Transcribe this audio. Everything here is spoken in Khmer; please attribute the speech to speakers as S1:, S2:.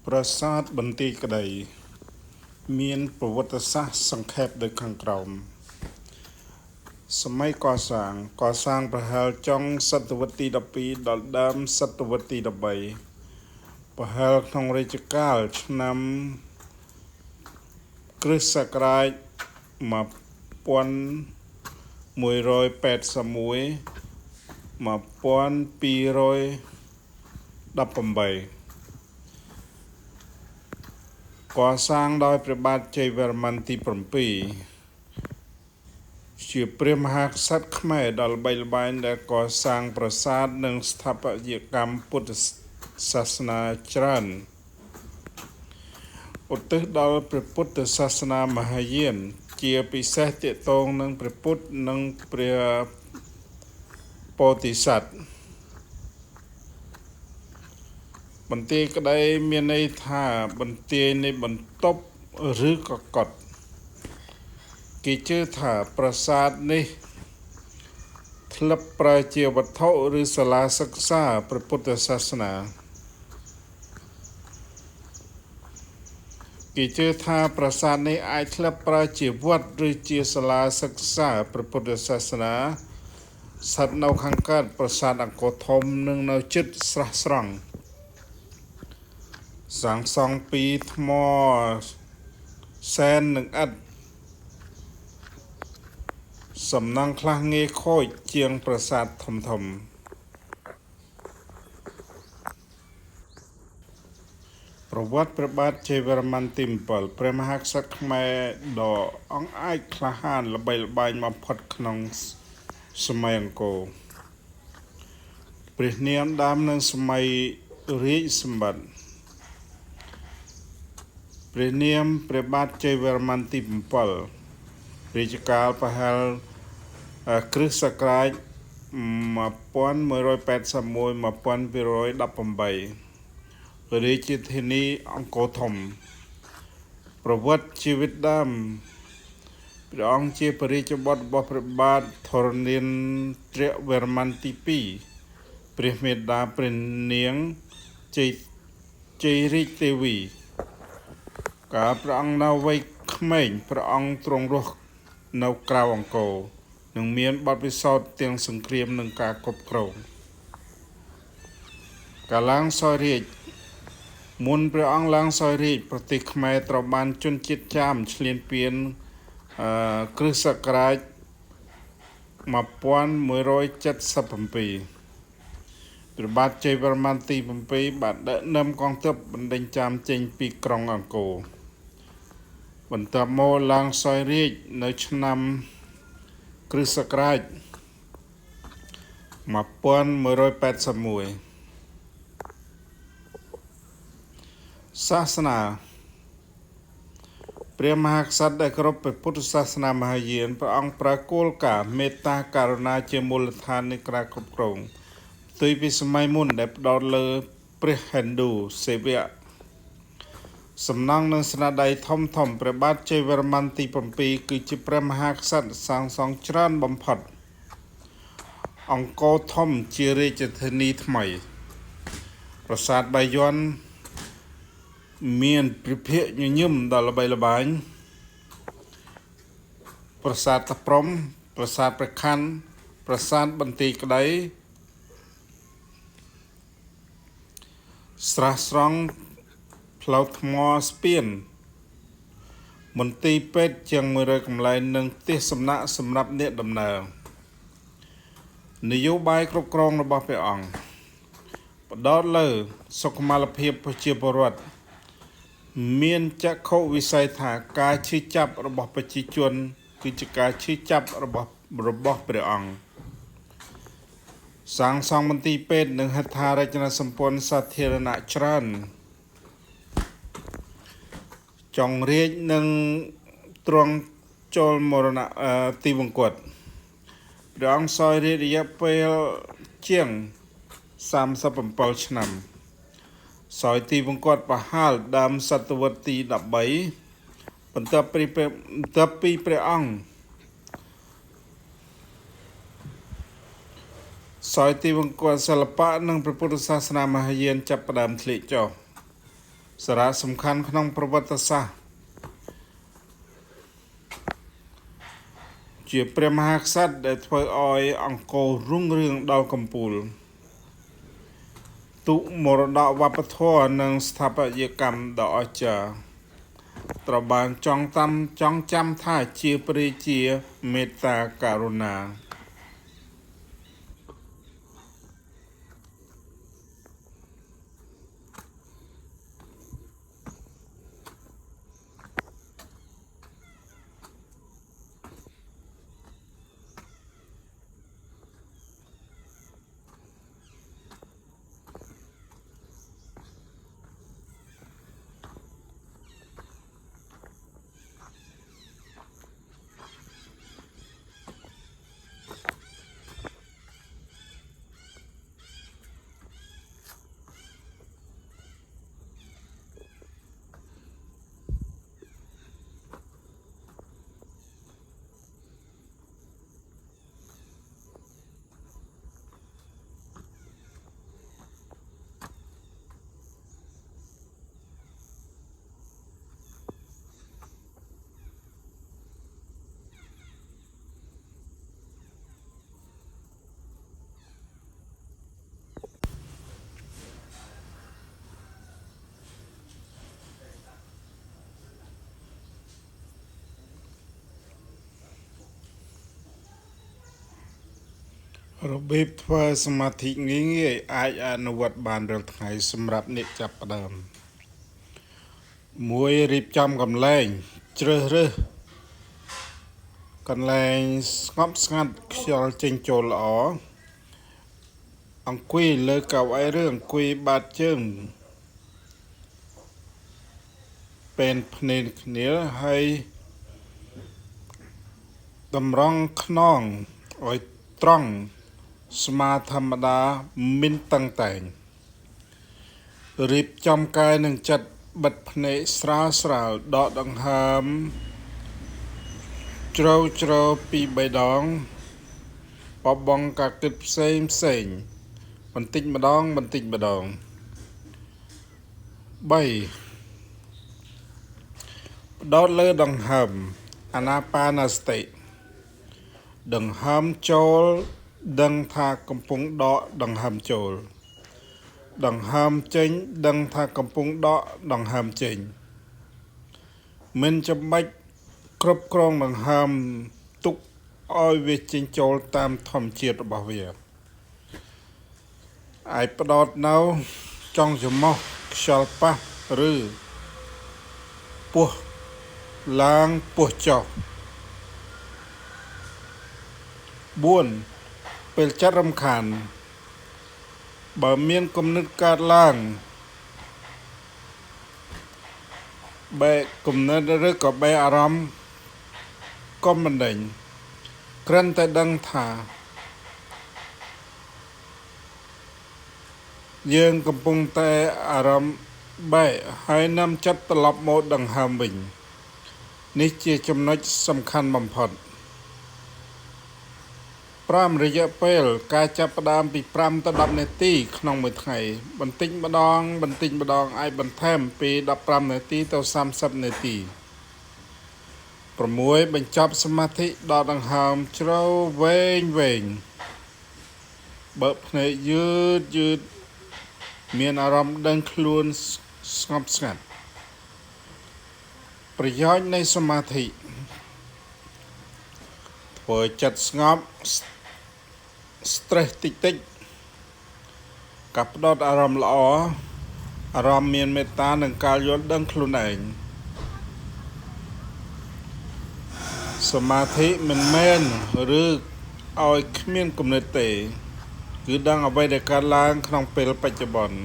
S1: ប្រាសាទបន្ទាយក្តី មានប្រវត្តិសាស្ត្រសង្ខេបដូចខាងក្រោម សម័យកសាង កសាងប្រហែលចុងសតវត្សទី12ដល់ដើមសតវត្សទី13ប្រហែលក្នុងរជ្ជកាលឆ្នាំគ្រិស្តសករាជ1181 1218កសាងដោយព្រះបាទជ័យវរ្ម័នទី7ជាព្រះមហាក្សត្រខ្មែរដ៏ល្បីល្បាញដែលកសាងប្រាសាទនិងស្ថាបត្យកម្មពុទ្ធសាសនាច្រើនឧទ្ទិសដល់ព្រះពុទ្ធសាសនាមហាយាន ជាពិសេសទាក់ទងនឹងព្រះពុទ្ធនិងព្រះពោធិសត្វបន្ទាយក្តីមានន័យថាបន្ទាយនៃបន្ទប់ឬក៏កុដិគេជឿថាប្រាសាទនេះធ្លាប់ប្រើជាវត្ថុឬសាលាសិក្សាព្រះពុទ្ធសាសនាគេជឿថាប្រាសាទនេះអាចធ្លាប់ប្រើជាវត្តឬជាសាលាសិក្សាព្រះពុទ្ធសាសនាស្ថិតនៅខាងកើតប្រាសាទអង្គរធំនិងនៅជិតស្រះស្រង់សាងសង់ពីថ្មសែននិងឥដ្ឋសំណង់ខ្លះងាយខូចជាងប្រាសាទធំធំប្រវត្តិព្រះបាទជ័យវរ្ម័នទី7ព្រះមហាក្សត្រខ្មែរដ៏អង់អាចក្លាហានល្បីល្បាញបំផុតក្នុងសម័យអង្គរព្រះនាមដើមនិងសម័យរាជសម្បត្តិព្រះនាមព្រះបាទជ័យវរ្ម័នទី7រាជកាលប្រហែលគ្រិស្តសករាជ1181 1218រាជធានីអង្គរធំប្រវត្តិជីវិតដើមព្រះអង្គជាព្រះរាជបុត្ររបស់ព្រះបាទធរណិន្ទ្រវរ្ម័នទី2ព្រះមេដាព្រះនាងជ័យជ័យរាជទេវីកាលព្រះអង្គនៅវ័យក្មេងព្រះអង្គទ្រង់រស់នៅក្រៅអង្គរនិងមានបទពិសោធន៍ទាំងសង្គ្រាមនិងការគ្រប់គ្រងកាលឡើងសោយរាជមុនព្រះអង្គឡើងសោយរាជប្រទេសខ្មែរត្រូវបានជនជាតិចាមឈ្លានពានគ្រិស្តសករាជ1177ព្រះបាទជ័យវរ្ម័នទី7បានដឹកនាំកងទ័ពបណ្ដេញចាមចេញពីក្រុងអង្គរបន្ទាប់មកឡើងសោយរាជនៅឆ្នាំគ្រិស្តសករាជ1181សាសនាព្រះមហាក្សត្រដែលគោរពព្រះពុទ្ធសាសនាមហាយានព្រះអង្គប្រើគោលការណ៍មេត្តាករុណាជាមូលដ្ឋាននៃការគ្រប់គ្រងផ្ទុយពីសម័យមុនដែលផ្ដោតលើព្រះហិណ្ឌូសិវៈសំណង់និងស្នាដៃធំធំព្រះបាទជ័យវរ្ម័នទី7គឺជាព្រះមហាក្សត្រសាងសង់ច្រើនបំផុតអង្គរធំជារាជធានីថ្មីប្រាសាទបាយ័នមានព្រះភិក្ខញញឹមដ៏ល្បីល្បាញប្រាសាទតាព្រំប្រាសាទព្រះខ័នប្រាសាទបន្ទាយក្តីស្រះស្រង់ផ្លូវថ្មស្ពានមន្ទីរពេទ្យជាង100កន្លែងនិងផ្ទះសំណាក់សម្រាប់អ្នកដំណើរនយោបាយគ្រប់គ្រងរបស់ព្រះអង្គផ្ដោតលើសុខុមាលភាពប្រជាពលរដ្ឋមានចក្ខុវិស័យថាការឈឺចាប់របស់ប្រជាជនគឺជាការឈឺចាប់របស់ព្រះអង្គសាងសង់មន្ទីរពេទ្យនិងហេដ្ឋារចនាសម្ព័ន្ធសាធារណៈច្រើនចុងរាជនិងទ្រង់ចូលមរណៈទីវង្គតព្រះអង្គសោយរាជរយៈពេលជាង37ឆ្នាំសោយទីវង្គតប្រហាលដើមសតវត្សទី13បន្ទាប់ពីព្រះអង្គសោយទីវង្គតសិល្បៈនិងព្រះពុទ្ធសាសនាមហាយានចាប់ផ្ដើមធ្លាក់ចុះ សារៈសំខាន់ក្នុងប្រវត្តិសាស្ត្រជាព្រះមហាក្សត្រដែលធ្វើឲ្យអង្គររុងរឿងដល់កំពូលទុមរតកវប្បធម៌និងស្ថាបត្យកម្មដ៏អស្ចារ្យត្រូវបានចងតាមចងចាំថាជាព្រះរាជាមេត្តាករុណា របៀបធ្វើសមាធិងាយៗអាចអនុវត្តបានរាល់ថ្ងៃសម្រាប់អ្នកចាប់ផ្ដើម1រៀបចំកន្លែងជ្រើសរើសកន្លែងស្ងប់ស្ងាត់ខ្យល់ចេញចូលល្អអង្គុយលើកៅអីឬអង្គុយបាតជើងពេនភ្នែនគ្នាហើយតម្រង់ខ្នងឲ្យត្រង់ស្មាធម្មតាមិនតឹងតែងរៀបចំកាយនិងចិត្តបិទភ្នែកស្រាលស្រាលដកដង្ហើមជ្រៅជ្រៅពី3ដងបបងការគិតផ្សេងផ្សេងបន្តិចម្ដងបន្តិចម្ដង3ផ្ដោតលើដង្ហើមអានាបានសតិដង្ហើមចូលដឹងថាកំពុងដកដង្ហើមចូលដង្ហើមចេញដឹងថាកំពុងដកដង្ហើមចេញមិនចាំបាច់គ្រប់គ្រងដង្ហើមទុកឲ្យវាចេញចូលតាមធម្មជាតិរបស់វាអាចផ្ដោតនៅចុងច្រមុះខ្យល់ប៉ះឬពោះឡើងពោះចុះ4ពេលចិត្តរំខានបើមានគំនិតកើតឡើងបែកគំនិតឬក៏បែកអារម្មណ៍កុំបណ្ដេញគ្រាន់តែដឹងថាយើងកំពុងតែអារម្មណ៍បែកហើយនាំចិត្តត្រឡប់មកដង្ហើមវិញនេះជាចំណុចសំខាន់បំផុត5រយៈពេលការចាប់ផ្ដើមពី5ទៅ10នាទីក្នុងមួយថ្ងៃបន្តិចម្ដងបន្តិចម្ដងអាចបន្ថែមពី15នាទីទៅ30នាទី6បញ្ចប់សមាធិដកដង្ហើមជ្រៅវែងវែងបើកភ្នែកយឺតយឺតមានអារម្មណ៍ដឹងខ្លួនស្ងប់ស្ងាត់ប្រយោជន៍នៃសមាធិធ្វើចិត្តស្ងប់ stress តិចតិចការផ្ដោតអារម្មណ៍ល្អអារម្មណ៍មានមេត្តានិងការយល់ដឹងខ្លួនឯងសមាធិមិនមែនឬឲ្យគ្មានគំនិតទេគឺដឹងអ្វីដែលកើតឡើងក្នុងពេលបច្ចុប្បន្ន